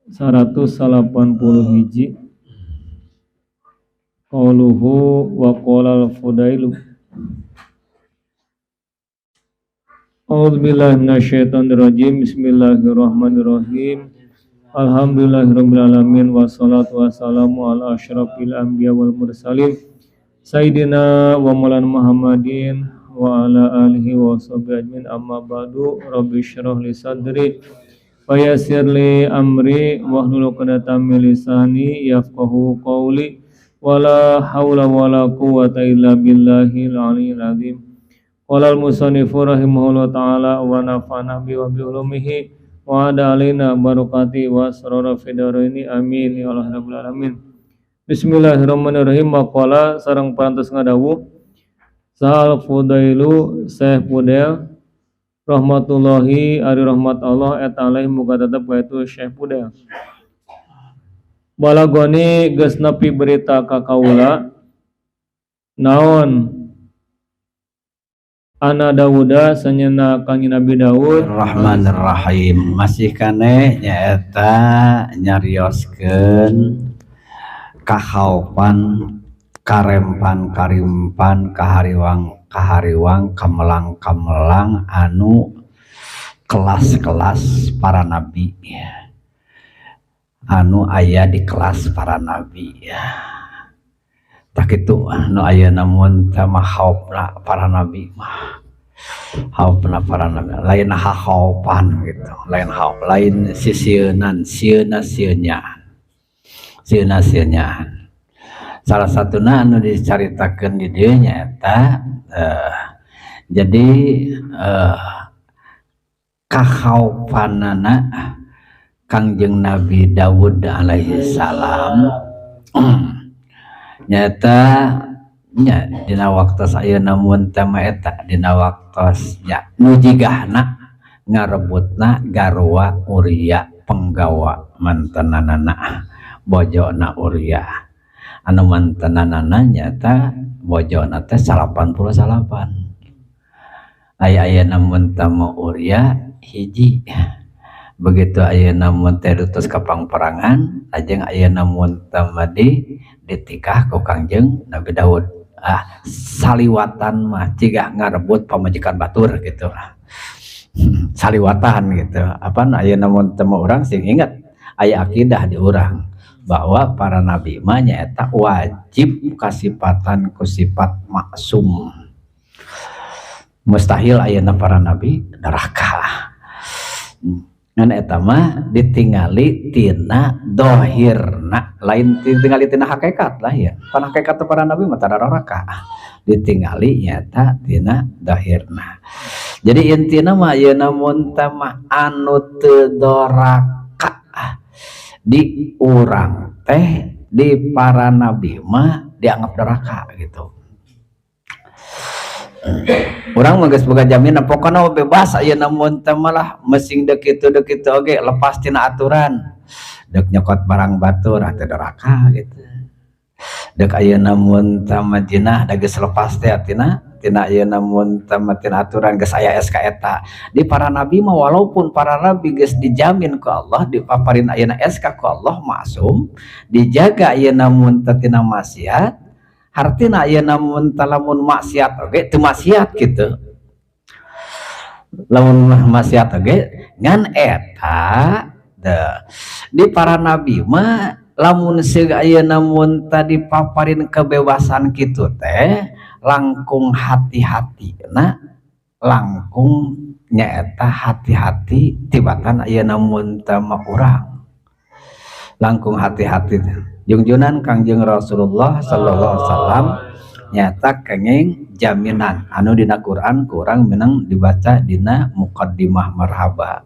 181. Qauluhu wa qala al-Fudailu. A'udzubillahi minasyaitonirrajim. Bismillahirrahmanirrahim. Alhamdulillahirabbil alamin wassalatu wassalamu ala asyrafil anbiya wal mursalin sayyidina wa maulana Muhammadin wa ala alihi wa sahbihi ajmain, amma ba'du. Rabbi shrah li sadri wa yassir li amri wahlul 'uqdatam min lisani yafqahu qawli, wala haula wala quwwata illa billahil aliyyil azim. Qala al-musannifu rahimahullahu ta'ala wa nafa'ana bi wa bi ulumihi wa ada alaina barakati wa asrara fi daraini, amin ya Allah rabbul alamin. Bismillahirrahmanirrahim. Maqala sareng parantos ngadawuh Sal Fudailu Syekh Fudail rahmatullahi ari rahmat Allah eta alaihi muga tetep ka itu Syekh Fudail. Balagoni geus nepi berita ka kaula naon Ana Dawuda sanyana Kangjeng Nabi Daud. Rahmanirrahim. Masih kane nyaeta nyarioskeun kahaopan karempan karimpan kahariwang kahariwang kamelang kamelang anu kelas-kelas para nabi anu aya di kelas para nabi tak itu anu aya namun tema khaufna para nabi mah khaufna para nabi lain khaufan gitu, lain khauf, lain sisieunan sieuna sieunnya sieuna sieunnya. Salah satuna anu dicaritakeun di dieu nyaeta jadi kakhaufanana Kangjeng Nabi Daud alaihi salam nyata nya dina waktos ayeuna mun teh mah eta dina waktos nya nu jigahna ngarebutna garwa Uria penggawa mantenanana bojona Uria anu mantenanana nyata bojona teh 89 aya ayeuna mun teh mah Uria hiji. Begitu ayeuna mun teh diutus ka pangperangan lajeng ayeuna mun teh mah ditikah ku Kangjeng Nabi Daud. Ah saliwatan mah cigah ngarebut pamajikan batur gitu. Saliwatan gitu. Apa ayeuna mun teh mah urang sing inget aya akidah di urang bahwa para nabi mah nyaeta wajib kasipatan ku sifat maksum. Mustahil ayeuna para nabi neraka. Ngan eta mah ditingali tina dohirna, lain ditingali tina hakikat lah ya. Pan hakikat para nabi mah tara neraka. Ditingali nyata tina dohirna. Jadi intina mah ayeuna mun teh mah anu teu doraka di urang teh di para nabi mah dianggap doraka gitu. Urang mah geus boga jaminan pokona bebas ayeuna mun teh malah mesing deuk kitu deuk kitu oge lepas tina aturan. Deuk nyokot barang batur teh doraka gitu. Deuk ayeuna mun teh mah jinah da geus lepas teh tina tina ayeuna mun teh mah tina aturan geus aya SK eta. Di para nabi mah walaupun para nabi geus dijamin ku Allah dipaparin ayeuna SK ku Allah maksum dijaga ayeuna mun teh tina maksiat. Hartina ayeuna mun teh lamun maksiat oge teu maksiat gitu. Lamun maksiat oge ngan eta di para nabi mah lamun seug ayeuna mun tadi paparin kebebasan kitu teh langkung hati-hati na langkung nyaeta hati-hati tibatan ayeuna mun teh mah urang langkung hati-hati. Jungjunan Kangjeng Rasulullah sallallahu alaihi wasallam nyata kenging jaminan anu dina Quran kurang menang dibaca dina muqaddimah marhaba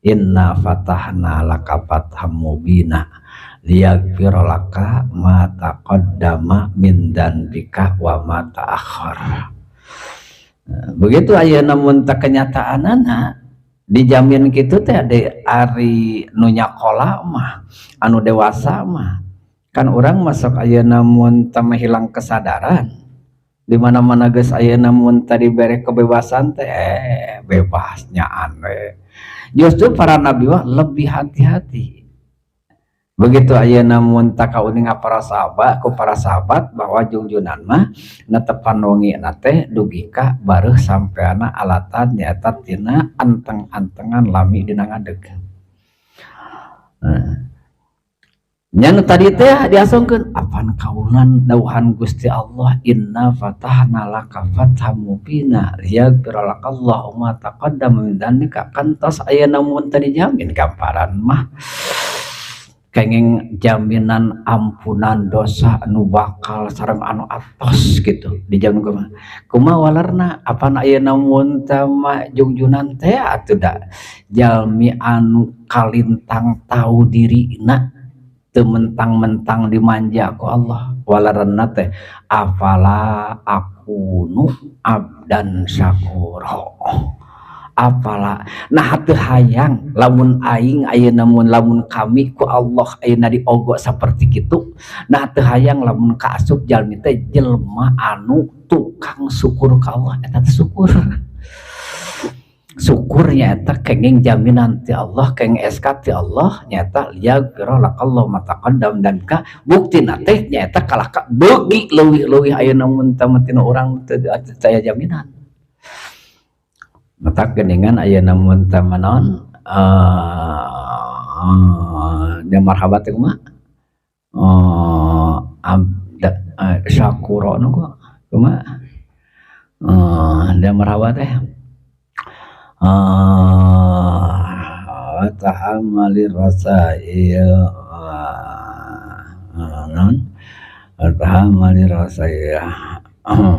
inna fatahna laka fatham mubina liyaghfira laka ma taqaddama min dzanbika wa ma ta'akhkhar. Begitu ayeuna mun teh kenyataanana dijamin kitu teh ade ari nu nyakola mah anu dewasa mah kan orang masuk ayeuna mun teh hilang kesadaran di mana-mana geus ayeuna mun tadi bere kebebasan teh bebasnya aneh. Justru para nabi mah lebih hati-hati. Begitu ayeuna mun takauninga para sahabat ku para sahabat bahwa jungjunan mah netepan wengi na teh dugi ka bareuh sampeana alatan nyaeta tina anteng-antengan lami dina ngadeg. Nah. Nya nu tadi teh diasongkeun apan kaulan dawuhan Gusti Allah inna fatahna laka fatham mubina liyaghfira lakallahu ma taqaddama min dzanbika kantos ayeuna mun teu dijamin gamparan mah kenging jaminan ampunan dosa nu bakal sareng anu atos gitu dijamin kumaha kumaha walerna apan ayeuna mun teh mah jungjunan teh atuh da jalmi anu kalintang tahu dirina teu mentang-mentang dimanja ku Allah walerna teh afala akunu abdan syakura apala nah teu hayang lamun aing ayeuna mun lamun kami ku Allah ayeuna diogo saperti kitu nah teu hayang lamun kaasup jalmi teh jelema anu tukang syukur ka Allah eta teh syukur syukurnya eta kenging jaminan ti Allah kenging SK ti Allah nyata liyaghfira lakallahu ma taqaddam dan ka buktina teh nyaeta kalah ka beuki leuwih-leuwih ayeuna mun teh tina urang teu aya jaminan. Mata geningan ayeuna mun teh naon dia marhaba teh kumaha abda syakura nu kumaha dia marhaba teh tahammalir rasail naon tahammalir rasail ah.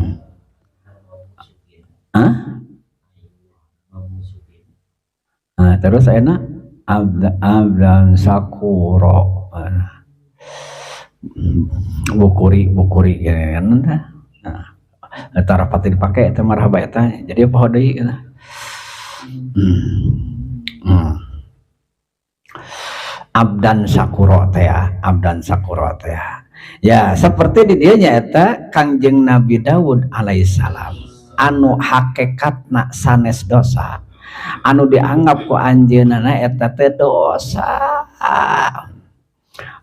Nah, terus enak abdan sakuro bukuri bukuri kan nah eta rapati dipake eta marhaba eta jadi apa deui nah. Abdan sakuro teh ya, abdan sakuro teh ya seperti di dieu nya eta Kangjeng Nabi Daud alaihissalam anu hakikatna sanes dosa anu dianggap ku anjeunna eta teh dosa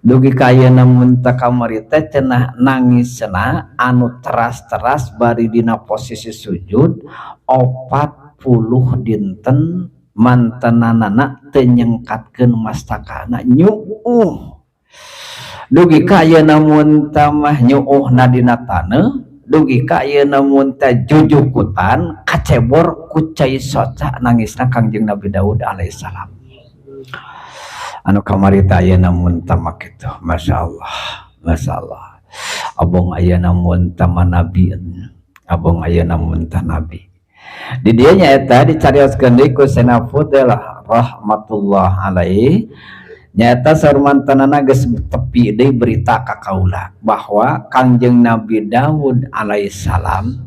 dugi ka ayeuna mun teh kamari teh cenah nangisna anu teras-teras bari dina posisi sujud 40 dinten mantenanana teu nyengkatkeun mastakana nyuuh dugi ka ayeuna mun teh mah nyuuhna dina taneuh dugi ka ayeuna mun teh jujukutan kacebor ku cai soca nangisna Kangjeng Nabi Daud alaihissalam anu kamari teh ayeuna mun teh mah kitu masyaallah masyaallah abong ayeuna mun teh mah nabi abong ayeuna mun teh nabi di dieu nya eta dicarioskeun deui ku Sayyidina Fudail rahmatullah alaihi nyata saur mantanana geus tepi deui berita ka kaula bahwa Kangjeng Nabi Daud alaihissalam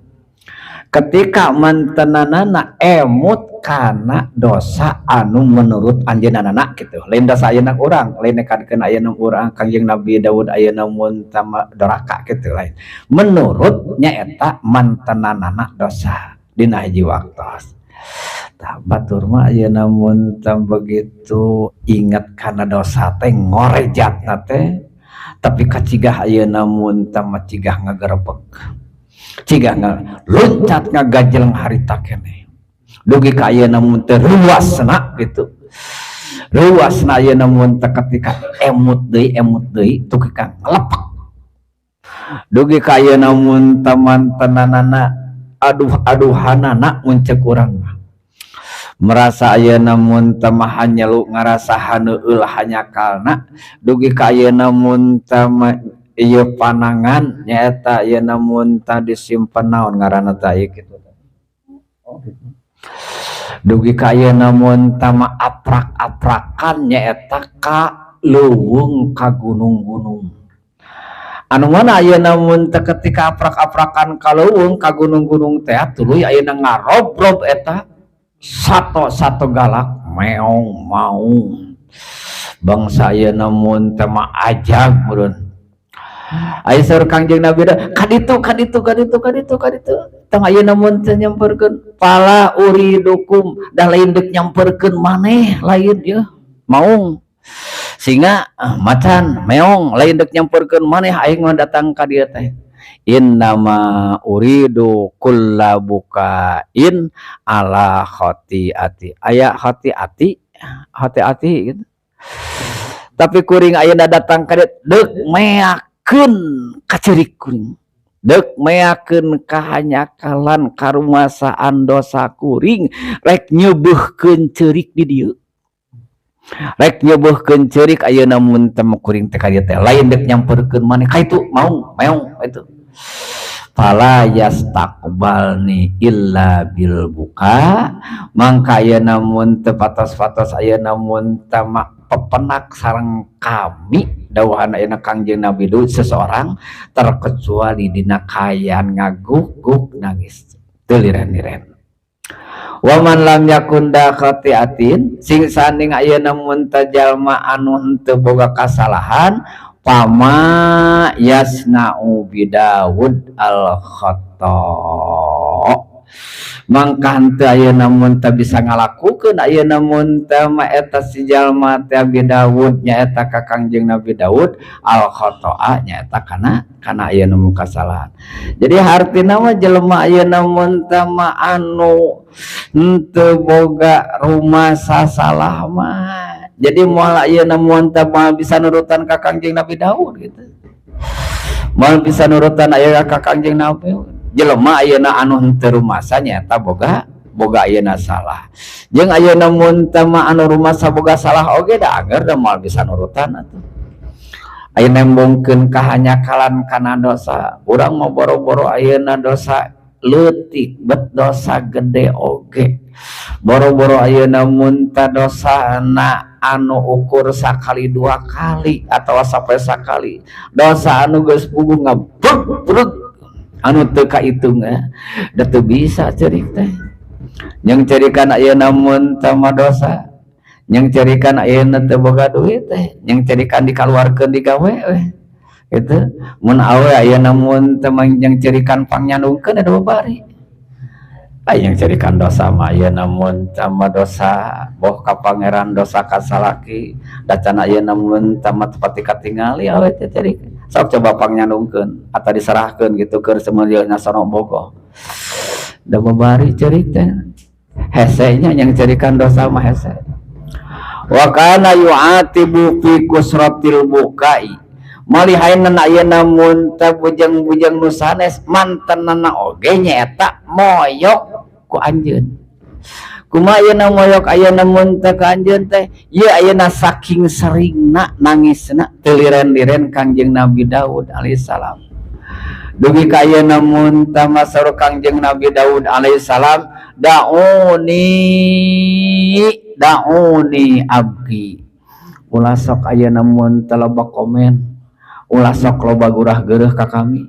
ketika mantenanana emut kana dosa anu menurut anjeunna kitu lain dosa ayeuna urang lain nekadkeun ayeuna urang Kangjeng Nabi Daud ayeuna mun tama doraka kitu lain menurut nyaeta mantenanana dosa dina hiji waktos. Tah batur mah ayeuna mun tah begitu ingat kana dosa teh ngorejatna teh tapi kacigah ayeuna mun tah mah cigah ngagerebek cigah ngaluncat ngagajeleng harita keneh dugi ka ayeuna mun teh ruasna gitu ruasna ayeuna mun teh ketika emut deui tuh ka ngelepak dugi ka ayeuna mun teh mantenanana aduh-aduhanana mun ceuk urang mah merasa ayeuna mun teh mah hanyelu ngarasa haneueul hanyakalna dugi ka ayeuna mun teh mah ieu panangan nyaeta ayeuna mun teh disimpen naon ngaranna teh ieu kitu dugi ka ayeuna mun teh mah aprak-aprakan nyaeta ka leuweung ka gunung-gunung anu mana ayeuna mun teh ketika aprak-aprakan ka leuweung ka gunung-gunung teh tuluy ayeuna ngarob-rob eta sato-sato galak meong maung bangsa ayeuna mun teh mah ajag meureun aya saur Kangjeng Nabi da kaditu kaditu kaditu kaditu kaditu tong ayeuna mun teh nyamperkeun pala uridukum dah lain deuk nyamperkeun maneh lain ieu maung Sehingga macan meong lain dek nyamperkeun maneh aing mah datang ka dieu teh. Innama uridu kulla bukain ala khati'ati. Aya khati'ati, khati'ati gitu. Tapi kuring ayeuna datang ka dieu deuk meakeun kaceurik kuring. Deuk meakeun kahanyakalan karumasaan dosa kuring, rek nyeubeurkeun ceurik di dieu. Rek nyeubeurkeun ceurik ayeuna mun teh kuring teh ka dieu teh lain deuk nyamperkeun maneh ka itu maung meong ka itu. Fala yastaqbalni illa bil buka, mangka ayeuna mun teu patos-patos ayeuna mun teh pepenak sareng kami dawuhan ayeuna Kangjeng Nabi Daud seseorang terkecuali dina kaayaan ngaguguk nangis teu liren-liren. Wa man lam yakun da khati'atin, sing sanding ayeuna mun teh jalma anu henteu boga kasalahan, fama yasna'u bidaud al khata, mangka henteu ayeuna mun teh bisa ngalakukeun ayeuna mun teh mah eta si jalma teh Abi Daud, nyaeta ka Kangjeng Nabi Daud, al khata'a nyaeta kana ayeuna mun kasalahan. Jadi hartina mah jelema ayeuna mun teh mah anu henteu boga rumasa salah mah, jadi moal ayeuna mun teh moal bisa nurutan ka Kangjeng Nabi Daud gitu, moal bisa nurutan ayeuna ka Kangjeng Nabi. Jelema ayeuna anu henteu rumasa nyaeta boga ayeuna salah, jeung ayeuna mun teh mah anu rumasa boga salah oge da angger da moal bisa nurutan atuh. Aya nembongkeun kahanyakalan kana dosa urang mah, boro-boro ayeuna dosa leutik, bet dosa gede oge, boro-boro ayeuna mun teh dosana anu ukur sakali dua kali atau sampai sakali, dosa anu geus puguh ngabruk anu teu kaitung da teu bisa ceurik teh. Yang cerikan ayeuna mun teh mah dosa, yang cerikan ayeuna teu boga duit teh, yang cerikan dikaluarkeun digawe we gitu. Mun awe ayeuna mun teh mah yang cerikan pangnyandungkeun ada babari. Ai yang cerikan dosa mah ayeuna mun teh mah dosa boh ka pangeran, dosa ka salaki, da can ayeuna mun teh mah teu katingali awe teh cerik. Sok coba pangnyandungkeun atau diserahkeun gitu keur semuanya sono bogoh, da babari cerik teh hese nya. Yang cerikan dosa mah hese. Wa kana yu'atibu fi kusratil bukai, malihaina ayeuna mun teh bujang-bujang nu sanes mantenna oge nyaeta moyok ku anjeun. Kumaha ayeuna moyok ayeuna mun teh ka anjeun teh? Ieu ayeuna saking seringna nangisna teu liren-liren Kangjeng Nabi Daud alaihissalam, dugi ka ayeuna mun teh masaur Kangjeng Nabi Daud alaihissalam, "Da'uni, da'uni abki." Ulah sok ayeuna mun teh loba komen, ulah sok loba gurah geureuh ka kami,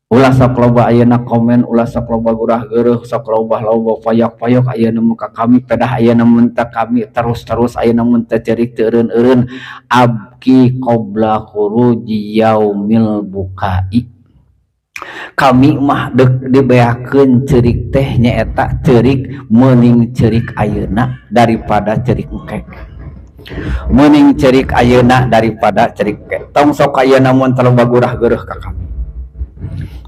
ulah sok loba ayeuna komen, ulah sok loba gurah geureuh, sok loba loba payok-payok ayeuna mun ka kami. Pedah ayeuna mun teh kami terus-terus ayeuna mun teh ceurik teu eureun-eureun. Abki qabla khuruji yaumil bukai, kami mah deuk dibeakeun ceurik teh nyaeta ceurik meuning ceurik ayeuna daripada ceurik engke, meuning ceurik ayeuna daripada ceurik engke. Tong sok ayeuna mun teh loba gurah geureuh ka kami,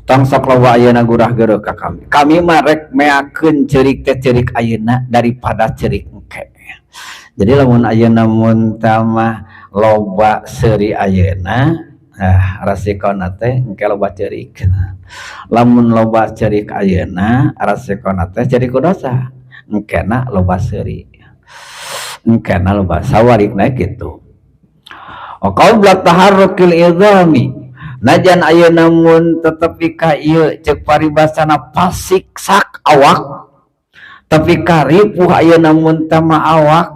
tong sok loba ayeuna gurah geureuh ka kami. Kami mah rek meakeun ceurik teh ceurik ayeuna daripada ceurik engke. Jadi lamun ayeuna mun teh mah loba seuri ayeuna, ah rasikona teh engke loba ceurik. Lamun loba ceurik ayeuna, rasikona teh ceurik ku dosa, engkena loba seuri, engkena loba sawarikna gitu. Qabla taharrukil idhami, najan ayeuna mun tetepi ka ieu ceuk paribasana pasiksak awak, tapi karipuh ayeuna mun teh mah awak,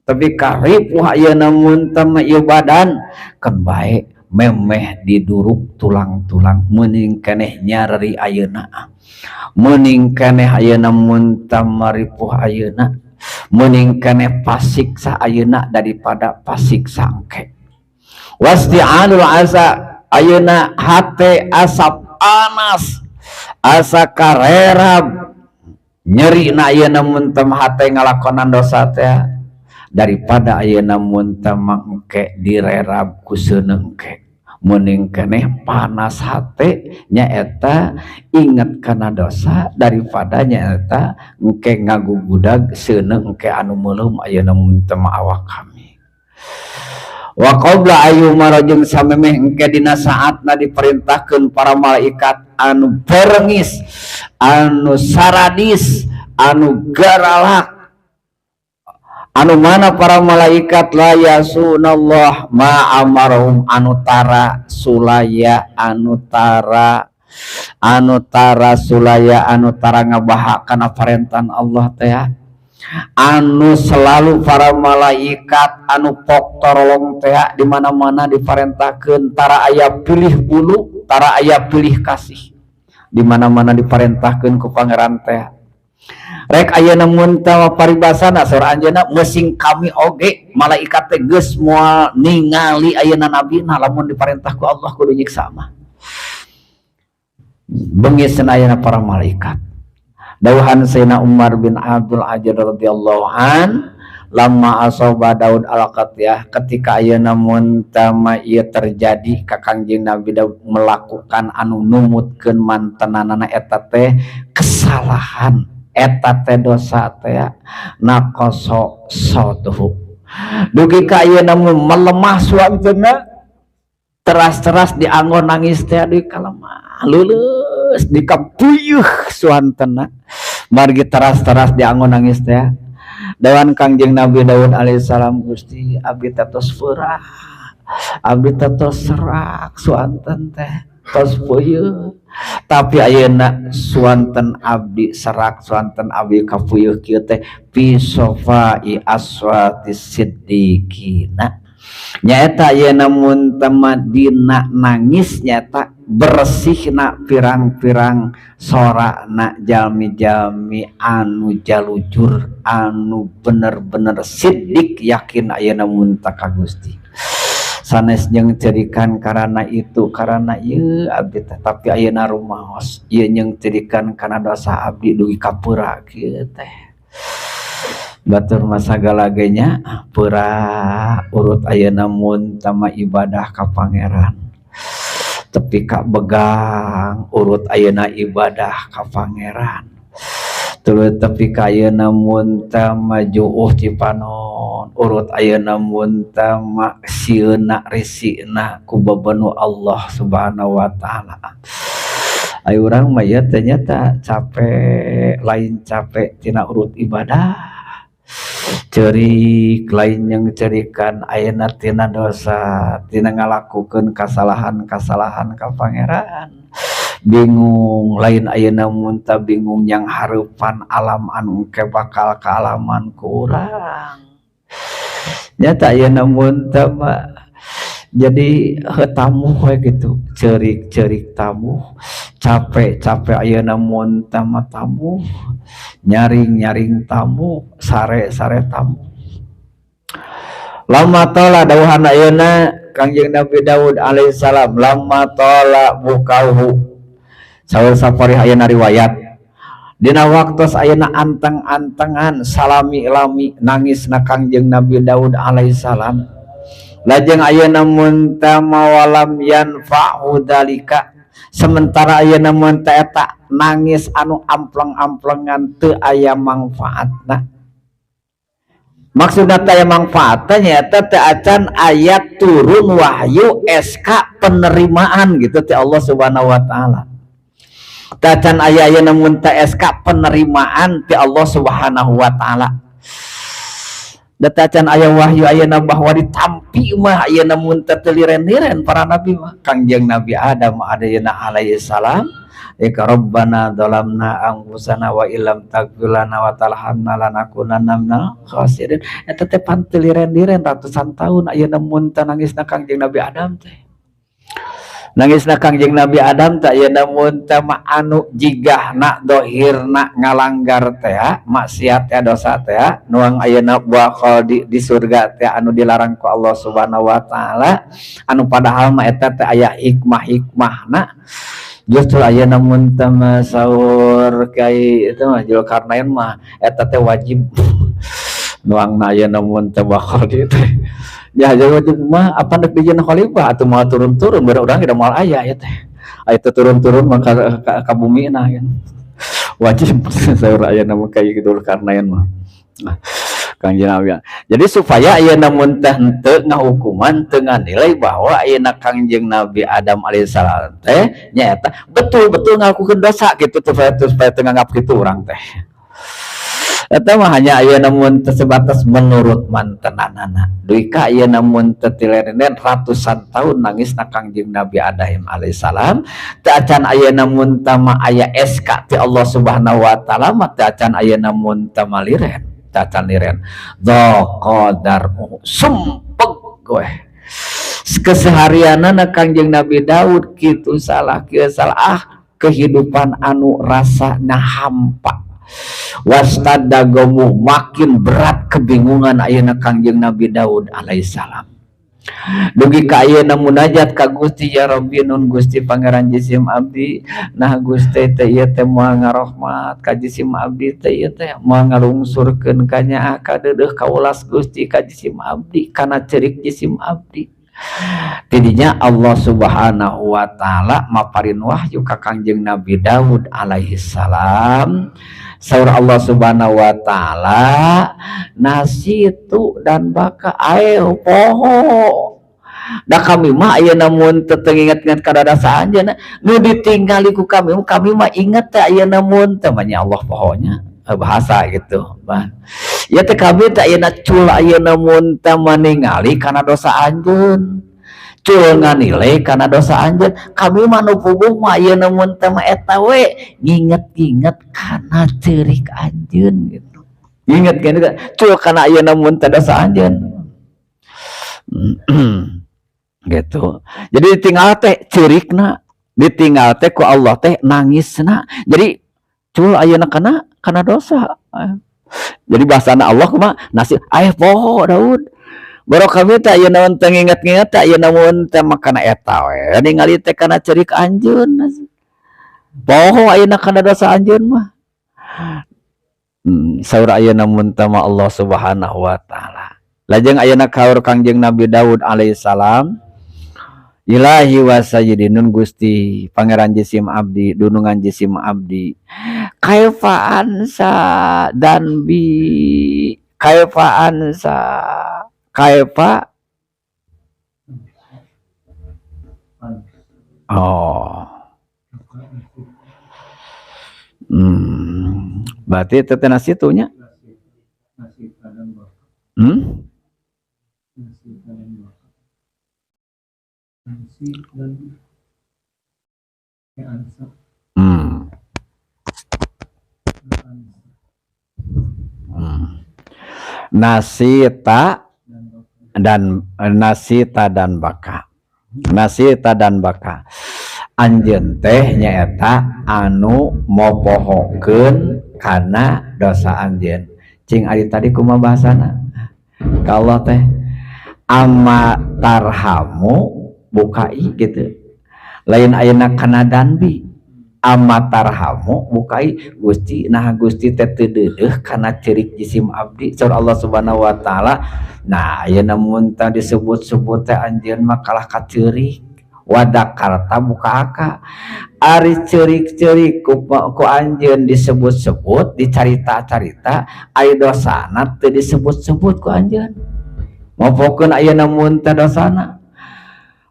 tapi karipuh ayeuna mun teh mah ieu badan, keun bae memeh diduruk tulang-tulang, meuning keneh nyareri ayeuna, meuning keneh ayeuna mun teh maripuh ayeuna, meuning keneh pasiksa ayeuna daripada pasiksa engke. Wasti'alul asa, ayeuna hate asa panas, asa karerab nyeri na ayeuna mun teh hate ngalakonan dosa teh. Daripada ayeuna mun teh engke direrab ku seuneu, engke mending keneh panas hate nyaeta inget kana dosa daripada nyaeta engke ngagugudag seuneu engke anu meuleum ayeuna mun teh awak kami. Wa qabla ayyu'mara, jeung samemeh engke dina saatna diperintahkeun para malaikat anu berengis, anu saradis, anu garalak, anu mana para malaikat la ya'sunallah ma amarahum, anu tara sulaya, anu tara sulaya, anu tara ngabaha kana parentan Allah teh, anu selalu para malaikat anu pok torolong teh, di mana-mana diparentahkeun tara aya pilih bulu, tara aya pilih kasih, di mana-mana diparentahkeun ku Pangeran teh. Rek ayeuna mun teh paribasana saur anjeunna mesing kami oge malaikat teh geus moal ningali ayeuna nabina lamun diparentah ku Allah kudu nyiksa mah. Bengis ayeuna para malaikat. Dawuhan Sayyidina Umar bin Abdul Aziz radhiyallahu an, lamma asoba Daud al ya, ketika ayeuna mun tama ieu terjadi ka Kangjeng Nabi Daud melakukan anu numutkeun mantenanana eta teh kesalahan, eta teh dosa teh, naqasa sautuhu, dugi ka ayeuna melemah suantena, teras-teras dianggo nangis teh di kalemah lulus dikapuyuh suantena margi teras-teras dianggo nangis teh. Dawuhan Kangjeng Nabi Daud alaihissalam, "Gusti, abdi teh tos peurah, abdi teh tos serak suanten teh, tos puyuh, tapi ayeuna suanten abdi serak, suanten abdi kapuyuh kieu teh fi shofai aswatis siddiqina," nyaeta ayeuna mun dina nangis nyata bersihna pirang-pirang sorana jalmi-jalmi anu jalujur, anu bener-bener siddiq, yakin ayeuna mun ka Gusti, sanes jeung cerikan karena itu, karena ieu abdi teh, tapi ayeuna rumaos ieu jeung cerikan karena dosa abdi dugi ka peura kieu teh. Batur mah sagala ge nya peura urut ayeuna mun tama ibadah ka Pangeran tepi ka begang, urut ayeuna ibadah ka Pangeran tuluy tepi ka ayeuna mun tama juuh cipanon, urut ayeuna mun tama sieuna risina ku bebenu Allah Subhanahu wa Ta'ala. Ayo urang mah ieu teh nyata capek, lain capek tina urut ibadah, cerik lain yang cerikan ayeuna tina dosa, tina ngalakukeun kasalahan-kasalahan ka Pangeran. Bingung lain ayeuna mun ta bingung yang hareupan alam anu ke bakal kaalaman ku urang. Nyata ayeuna mun ta mah jadi tamu we gitu, cerik-cerik tamu, capek-capek ayeuna mun ta mah tamu, nyaring-nyaring tamu, sare-sare tamu. Lamma tala, dawuhan ayeuna Kangjeng Nabi Daud alaihissalam, lamma tala bukauhu, saur saparih ayeuna riwayat, dina waktos ayeuna anteng-antengan salami-lami nangis na Kangjeng Nabi Daud alaihissalam, lajeng ayeuna mun teh walam yanfa'u dalika, sementara ayeuna mun teh eta nangis anu ampleng-amplengan teu aya mangfaatna. Maksudna teu aya mangfaatna nyaeta teu acan aya turun wahyu SK penerimaan gitu teh Allah Subhanahu wa Taala. Teu acan aya ayeuna mun teh SK penerimaan ti Allah Subhanahu wa Taala. Da acan aya wahyu ayeuna bahwa ditampi mah ayeuna mun teh teu liren-liren para nabi mah. Kangjeng Nabi Adam ayeuna alaihi salam, Ika Rabbana dzalamna anfusana wa illam taghfir lana wa tarhamna lanakunanna minal khasirin. Eta teh pan teu liren-liren ratusan tahun ayeuna mun teh nangisna Kangjeng Nabi Adam teh. Nangisna Kangjeng Nabi Adam teh ayeuna mun teh mah anu jigahna dohirna ngalanggar teh, maksiat teh, dosa teh, nuang ayeuna buah kholdi di surga teh anu dilarang ku Allah Subhanahu wa Taala, anu padahal mah eta teh aya hikmah-hikmahna. Justru ayeuna mun teh mah saur kai itu mah Zulkarnain mah eta teh wajib. Nuangna ayeuna mun teh bakal dieu teh. Ya wajib mah apa dek dijieun khalifah atuh moal turun-turun baru urang geus moal aya ieu teh. Aya teu turun-turun maka ka bumi nah gitu. Wajib saur ayeuna mah kayak gitu karnain mah. Kangjeng Nabi. Jadi supaya ayeuna mun teh henteu ngahukuman teu nganilai bahwa ayeuna Kangjeng Nabi Adam alaihissalam teh nyaeta betul-betul ngalakukeun dosa gitu supaya teu nganggap kitu urang teh. Eta mah hanya ayeuna mun teu sebatas menurut mantenanana. Dugi ka ayeuna mun teu tilerenen ratusan tahun nangisna Kangjeng Nabi Adam alaihissalam teu acan ayeuna mun teh mah aya SK ti Allah Subhanahu wa taala mah teu acan ayeuna mun teh maliren. Cacan liren qadar sumpeg we keseharianana Kangjeng Nabi Daud kitu salah kieu salah kehidupan anu rasana hampa wastadda gomu makin berat kebingungan ayeuna Kangjeng Nabi Daud alaihissalam dugi ka ayeuna munajat ka Gusti ya Rabbi nun Gusti Pangeran jisim abdi nah Gusti teh ieu teh moal ngarohmat ka jisim abdi teh ieu teh moal ngalungsurkeun ka nyaah ka deudeuh kaulas Gusti ka jisim abdi kana ceurik jisim abdi. Tidinya Allah Subhanahu wa taala maparin wahyu ka Kangjeng Nabi Daud alaihi salam. Saur Allah Subhanahu wa taala nasitu dan baka ayo poho. Da kami mah ayeuna mun teu inget-inget ka dasa anjeunna nu ditinggali ku kami, kami mah inget teh ayeuna mun teh mah nya Allah pohonya bahasa gitu. Bah. Ya teh kami teh ayeuna cul ayeuna mun teh maningali kana dosa anjeun. Cul nganilai kana dosa anjeun. Kami mah nu puguh mah ayeuna mun teh mah eta we nginget-nginget kana ceurik anjeun gitu. Nginget kan cul kana ayeuna mun teh dosa anjeun. Gitu. Jadi ditinggal teh ceurikna, ditinggal teh ku Allah teh nangisna. Jadi cul ayeuna kana dosa. Jadi bahasana Allah kumaha nasib aya poho Daud. Baru kami teh ayeuna mun teh nginget-nginget teh ayeuna mun teh mah kana eta we ningali teh kana ceurik anjeun. Poho ayeuna kana dosa anjeun mah. Saur ayeuna mun teh mah Allah Subhanahu wa taala. Lajeng ayeuna kaur Kangjeng Nabi Daud alaihissalam Ilahi wa sayyidi nun Gusti Pangeran jisim abdi dunungan jisim abdi kaifa ansa dan bi kaifa ansa kaifa oh berarti teh nasi nya Nasita dan nasita dan baka. Nasita dan baka. Anjeun teh nyaeta anu mopohokeun kana dosa anjeun. Cing ari tadi kumaha bahasana? Ka Allah teh amma tarhamu bukai gitu. Lain ayeuna kana danbi. Amma tarhamu bukai Gusti nah Gusti teh teu deudeuh kana ceurik jisim abdi saur Allah Subhanahu wa taala. Nah ayeuna mun teh disebut-sebut teh anjeun mah kalah ka ceurik wadakarta buka aka ari ceurik-ceurik ku anjeun disebut-sebut dicarita-carita ari dosana teu disebut-sebut ku anjeun mopokeun ayeuna mun teh dosana.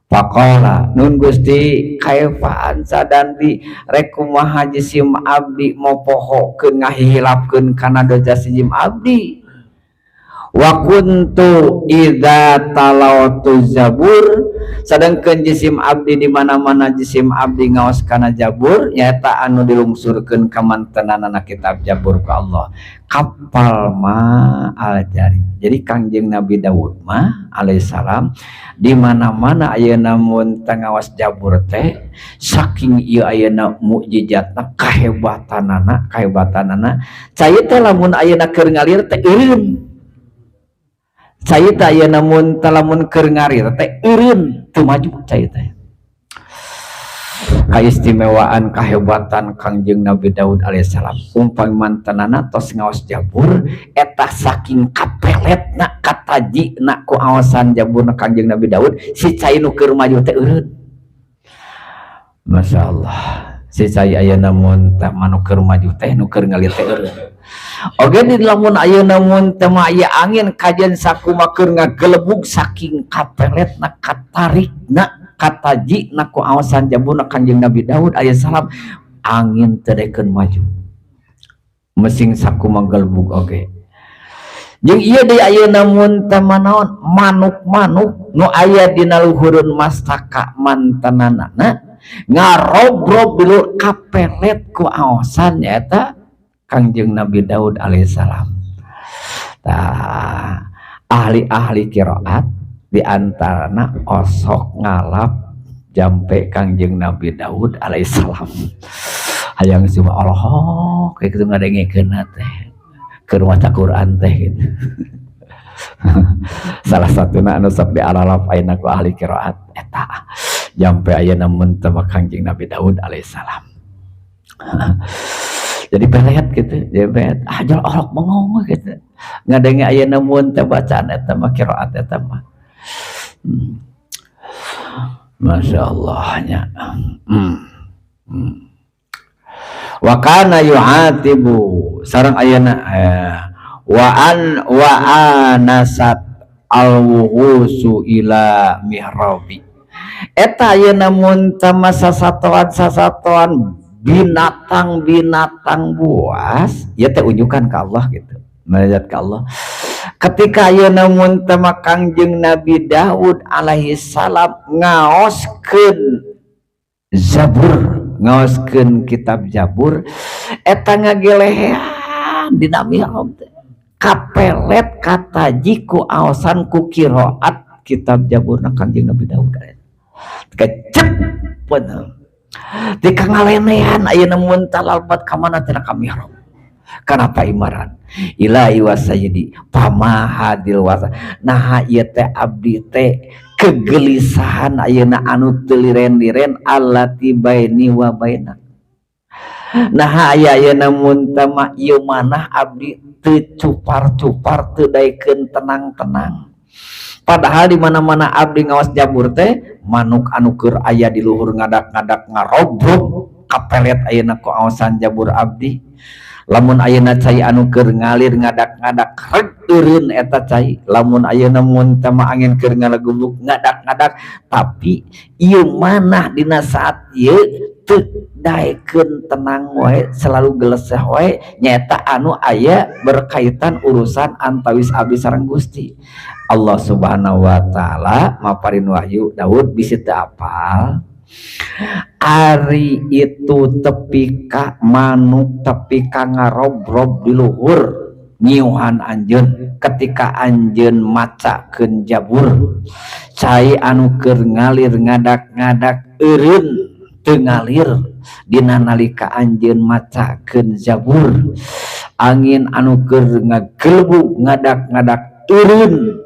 Faqala nun Gusti kaifa ansa dan bi rek kumaha jisim abdi mopohokeun ngahihilapkeun kana dosa jisim abdi wa kuntu idza talawtu zabur sadengkeun jisim abdi di mana-mana jisim abdi ngaos kana jabur nyaeta anu dilungsurkeun ka mantenanana kitab jabur ku Allah kapal ma al jari. Jadi Kangjeng Nabi Daud mah alaihissalam di mana-mana ayeuna mun teu ngaos jabur teh saking ieu ayeuna mukjizatna kahebatanana cai teh lamun ayeuna keur ngalir teh eureun cai teh ayeuna mun teh lamun keur ngalir teh eureun teu maju cai teh. Keistimewaan, kehebatan Kangjeng Nabi Daud alaihissalam, umpami mantenana tos ngaos Jabur eta saking kapeletna, katajina ku aosan Jabur Kangjeng Nabi Daud, si cai nu keur maju teh eureun. Masya Allah, si cai ayeuna mun teh manu keur maju teh, nu keur ngalir teh eureun. Oge di lamun ayeuna mun teh mah aya angin kajen sakumaha keur ngagelebug, saking kapeletna, katarikna, katajina ku aosan Jabur Kanjeng Nabi Daud alaihissalam, angin teu daekeun maju mesing sakumaha gelebug. Oge jeung ieu deui, ayeuna mun teh manaon manuk-manuk nu aya dina luhureun mastaka mantenanana ngarobrok dulu, kapelet ku aosan nyaeta Kangjeng Nabi Daud alaihissalam. Tah, ahli-ahli qiraat diantarana osok ngalap jampe Kangjeng Nabi Daud alaihissalam, hayang cuma Allah kayak gitu ngadengekeun teh keur maca Quran teh gitu. Salah satuna anu sok dialalap ayeuna ku ahli qiraat eta jampe ayeuna mun teh Kangjeng Nabi Daud alaihissalam. Jadi pelet gitu, jadi pelet ah, jol orok bengong gitu ngadenge ayeuna mun teh bacaan eta mah, qiraat eta mah. Masya Allah nya. Wa kana yu'atibu sareng ayeuna wa an wa anasat al-wuhusu ila mihrabi. Eta ayeuna mun teh sasatoan sasatoan binatang-binatang buas ya teh unjukan ke Allah gitu, melihat ke Allah ketika ayeuna mun teh Kangjeng Nabi Daud alaihi salam ngaoskeun Zabur, ngaoskeun kitab Zabur eta ngagelehean dina mihrab teh, kapelet kataji ku aosan, ku qiraat kitab Zabur na Kangjeng Nabi Daud. Kecep bener di kangalenehan ayeuna mun talalbat ka mana cenah ka mihrab kana paimaran ilahi wa sayyidi pama hadil wasa. Nah, ieu teh abdi teh kegelisahan ayeuna anu teu liren-liren allati baini wa baina. Nah, aya ayeuna mun teh mah ieu manah abdi teu cupar-cupar, teu daekeun tenang-tenang, padahal di mana-mana abdi ngawas Jabur teh manuk anu keur aya di luhur ngadak-ngadak ngarobrok, kapelet ayeuna ku aosan Jabur abdi. Lamun ayeuna cai anu keur ngalir ngadak-ngadak, reg eureun eta cai. Lamun ayeuna mun teh mah angin keur ngalegubuk ngadak-ngadak, tapi ieu manah dina saat ieu teu daekeun tenang wae, selalu geleseh wae, nyaeta anu aya berkaitan urusan antawis abdi sareng Gusti Allah Subhanahu wa taala. Maparin wahyu, Daud, bisi teu apal ari itu tepi ka manuk tepi ka ngarobrok di luhur nyiuhan anjeun ketika anjeun macakeun Jabur, cai anu keur ngalir ngadak-ngadak eureun teu ngalir dina nalika anjeun macakeun Jabur, angin anu keur ngagelebug ngadak-ngadak eureun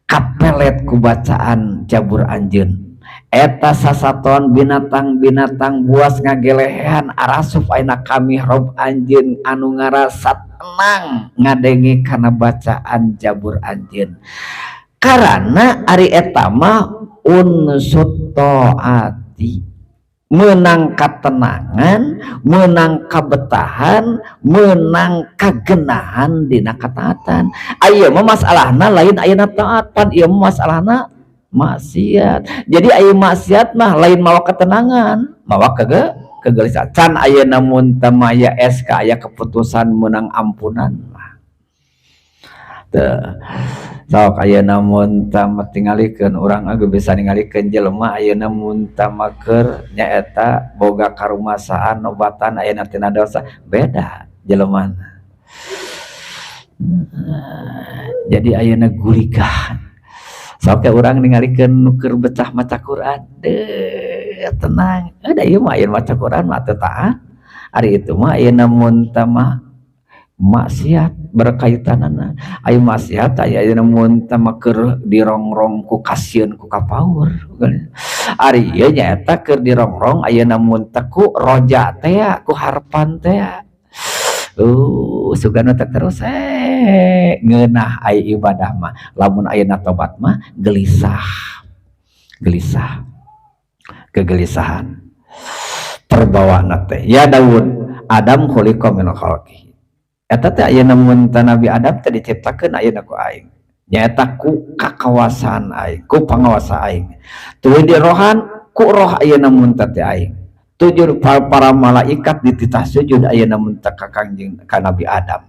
kapelet ku bacaan Jabur anjeun. Eta sasaton binatang-binatang buas ngagelehean arasup ayeuna ka mihrab anjeun anu ngarasa tenang ngadenge kana bacaan Jabur anjeun, karena ari eta mah unsur taati, menang katenangan, menang kabetahan, menang kagenahan dina kataatan. Ayeuna mah masalahna lain ayeuna taatan, ieu mah masalahna maksiat. Jadi aya maksiat mah lain mawa ketenangan, mawa kegelisahan. Can ayeuna mun teu aya SK, aya keputusan menang ampunan mah. Teu sok ayeuna mun teu tingalikeun urang ge bisa ningalikeun jelema ayeuna mun teu keur nyaeta boga karumasaan nobatan ayeuna tina dosa, beda jelema. Jadi ayeuna gulikah. Sok urang ningalikeun nu keur betah maca Quran, deuh tenang. Da ieu mah ayeuna maca Quran mah teu taat. Ari itu mah ayeuna mun teu mah maksiat berkaitanana. Aya maksiat aya ayeuna mun teu mah keur dirongrong ku kasieun ku kapaur. Ari ieu nyaeta keur dirongrong ayeuna mun teh ku roja teh ku harapan teh. Sugan teh terus ngeunah ai ibadah mah. Lamun ayeuna tobat mah gelisah. Gelisah. Kegelisahan. Terbawa teh. Ya Daud, Adam khuliqa min khalqihi. Eta teh ayeuna mun teh Nabi Adam teh diciptakeun ayeuna ku aing. Nyaeta ku kakawasaan aing, ku pangawasa aing. Tuluy dirohan ku roh ayeuna mun teh aing. Tujuh para malaikat dititah sujud ayeuna mun teh ka Kangjeng ka Nabi Adam.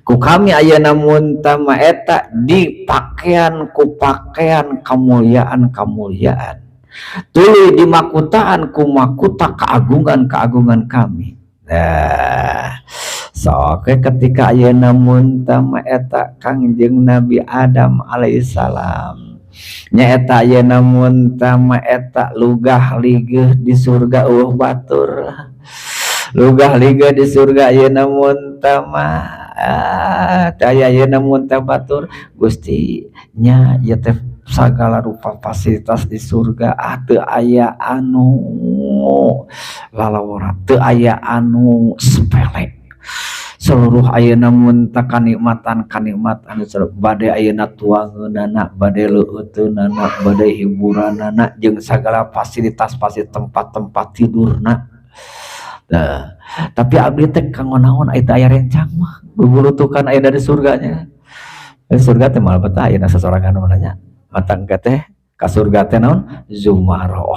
Ku kami ayeuna mun teh mah eta dipakaian ku pakaian kemuliaan-kemuliaan. Tuluy dimakutaan ku makuta keagungan-keagungan kami. Nah, sok ketika ayeuna mun teh mah eta Kangjeng Nabi Adam alaihissalam nyaeta ayeuna mun teh mah eta lugah ligeuh di surga eueuh batur. Lugah ligeuh di surga ayeuna mun teh mah teh aya ayeuna mun teh batur Gusti nya ieu teh sagala rupa fasilitas di surga teu aya anu lalawara, teu aya anu sepele. Seluruh ayeuna mun teh kanikmatan-kanikmatan bade ayeuna tuangeunana, bade leueuteunana, bade hiburanana jeung sagala fasilitas-fasilitas tempat-tempat tidurna. Nah, tapi abdi teh kanggo naon aya teu aya rencang mah gugulutukan aya dari surganya. Di surga teh moal betah ayeuna sasorangan mah nya. Matang teh ka surga teh naon? Zumaro.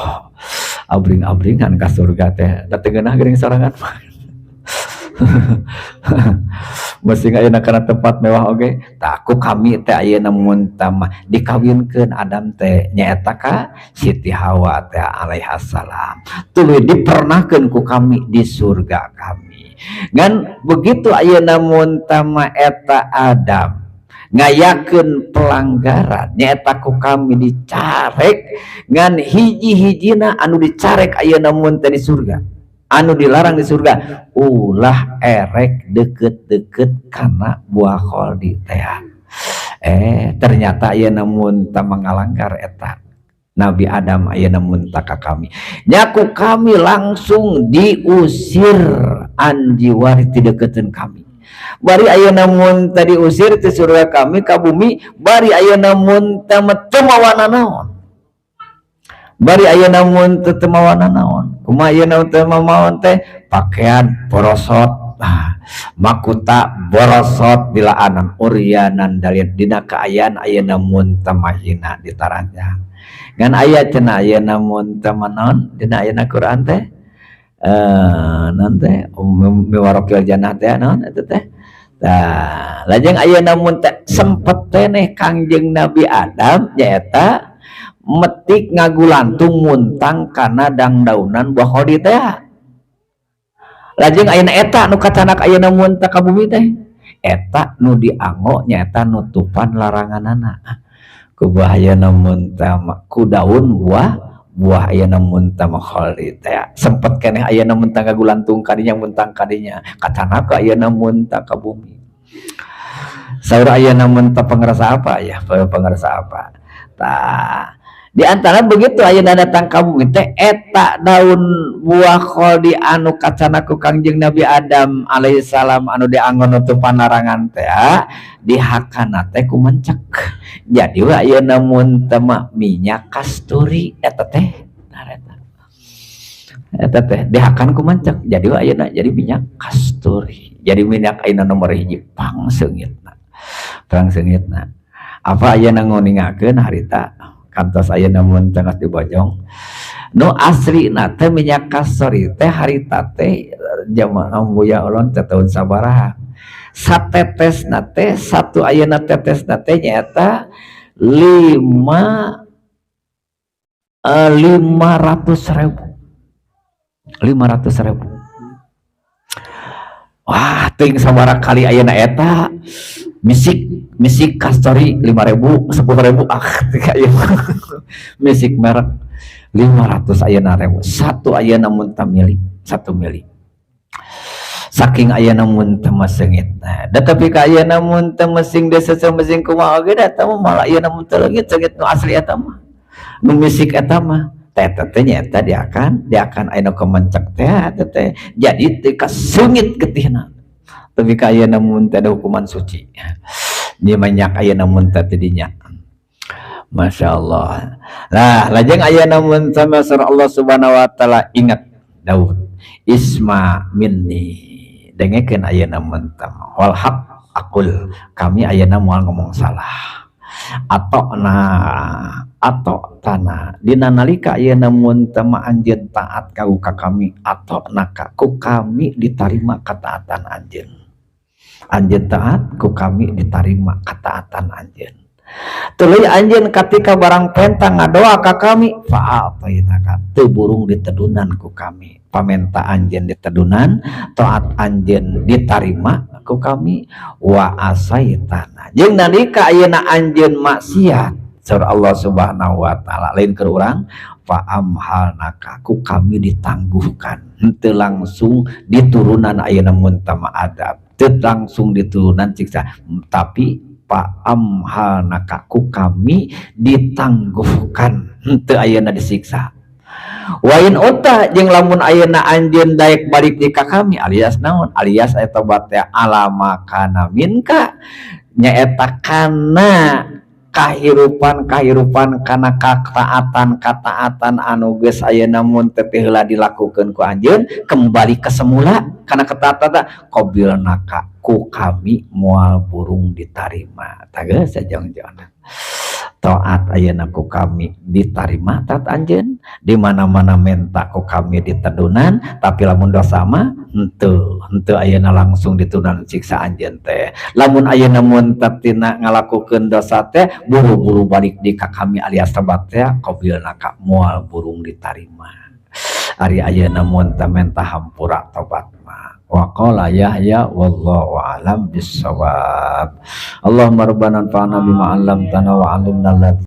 Abring-abringan ka surga teh. Da teu ngeunah geuning sorangan mah. Masih ayeuna kana tempat mewah oge. Tah ku kami teh ayeuna mun tah mah dikawinkeun Adam teh nyaeta ka Siti Hawa teh alaihissalam. Tuluy dipernahkeun ku kami di surga kami. Ngan begitu ayeuna mun tah mah eta Adam ngayakeun pelanggaran nyaeta ku kami dicarek ngan hiji-hijina anu dicarek ayeuna mun teh di surga. Anu dilarang di surga ulah erek deket-deket kana buah kholdi teh. Ternyata ayeuna mun tah mengalanggar eta Nabi Adam ayeuna mun tah ka kami. Nya ku kami langsung diusir anjiwari ti deukeuteun kami. Bari ayeuna mun tah diusir ti surga kami ka bumi, bari ayeuna mun tah teu mawana naon. Bari ayeuna mun teu mawana naon. Kumaha ayeuna teu mawa teh pakaian borosot, makuta borosot dilaanan uryanan dalil dina kaayaan ayeuna mun teh mahina ditaranjang. Ngan aya cenah ayeuna mun teh naon dina ayeuna Quran teh naon teh miwarokil jannah teh naon eta teh. Tah lajeng ayeuna mun teh sempet teh Kangjeng Nabi Adam nyaeta metik ngagulantung muntang kana dangdaunan buah kholdi teh. Lajeng ayeuna eta nu kacanak ayeuna mun teh ka bumi teh eta nu dianggo nyaeta nutupan laranganana. Ku buah ayeuna mun teh ku daun buah buah ayeuna mun teh kholdi teh. Sempet keneh ayeuna mun teh ngagulantung kadinya muntang kadinya kacanak ayeuna mun teh ka bumi. Saur ayeuna mun teh pangrasa apa ya? Pangrasa apa? Tah di antara begitu ayeuna datang ka bumi teh eta daun buah kholdi anu kacana ku Kangjeng Nabi Adam alaihissalam anu dianggo nutupan larangan teh dihakana teh ku mencek. Jadi we ayeuna mun teh mah minyak kasturi eta teh eta teh dihakan ku mencek. Jadi we ayeuna jadi minyak kasturi. Jadi minyak ayeuna nomor 1 pang seungitna. Pang seungitna. Apa ayeuna nguningakeun harita kantos ayeuna mun teh geus dibojong. Nu aslina teh minyak kasturi teh harita teh jamaah Buya Ulun teh tahun sabaraha. Satetesna teh satu ayeuna tetesna teh nyaeta 500.000. 500.000. Wah, teuing sabaraha kali ayeuna eta misik kasturi 5.000, 10.000, ah teu aya misik merek 500 ayeuna ribu. Satu ayeuna mun teh mili, 1 mili. Saking ayeuna mun teh seungit. Nah, da tapi ka ayeuna mun teh mesing desa mesing kumaha oge da eta mah malah ayeuna mun teh leungit seungit nu asli eta mah. Nu misik eta mah. Teh teh nyaeta dia akan aya nu kemencek teh teh jadi teu kasungit getihna. Tapi ka ayeuna mun teh ada hukuman suci. Dia banyak ayeuna mun teh dinya. Masya Allah. Nah, lajeng ayeuna mun sama surah Allah Subhanahu wa taala, ingat Daud, isma minni. Dengekeun ayeuna mun wal haq aqul, kami ayeuna moal ngomong salah. Atau nah atau tanah dina nalika ayeuna mun teh anjeun taat ka kami, atau naka ku kami ditarima ketaatan anjeun. Anjeun taat, ku kami ditarima ketaatan anjeun. Tuluy anjeun ketika barang penta ngadoa ka kami, fa'atainaka, teu burung ditedunan ku kami. Pamenta anjeun ditedunan, taat anjeun ditarima ku kami. Wa asaitana, jeung nalika ayeuna anjeun maksiat, surah Allah Subhanahu wa taala, lain keur urang, fa amhalnaka, ku kami ditangguhkan, henteu langsung diturunan ayeuna mun tama adab, teu langsung diturunan siksa, tapi fa amhalnaka, ku kami ditangguhkan, henteu ayeuna disiksa. Wa in udta, jeung lamun ayeuna anjeun daek balik di ka kami, alias naon, alias eta tobat teh, alama kana minka, nyaeta kana kahirupan-kahirupan, kana kataatan-kataatan anu geus ayeuna mun teh heula dilakukeun ku anjeun, kembali ke semula kana ketaatan, qabilnaka, ku kami moal burung ditarima. Tah, geus sajong-jongna taat ayeuna ku kami ditarima taat anjeun, di mana-mana menta ku kami ditedunan. Tapi lamun dosa mah henteu, henteu ayeuna langsung diturunan siksa anjeun teh. Lamun ayeuna mun tina ngalakukeun dosa teh buru-buru balik di ka kami alias tobat teh, qabilnaka, moal burung ditarima. Ari ayeuna mun teh menta hampura tobat mah. Wa qala Yahya wallahu a'lam bissawab. Allahumma rabbana anfa'na bima 'allamtana wa 'allimna.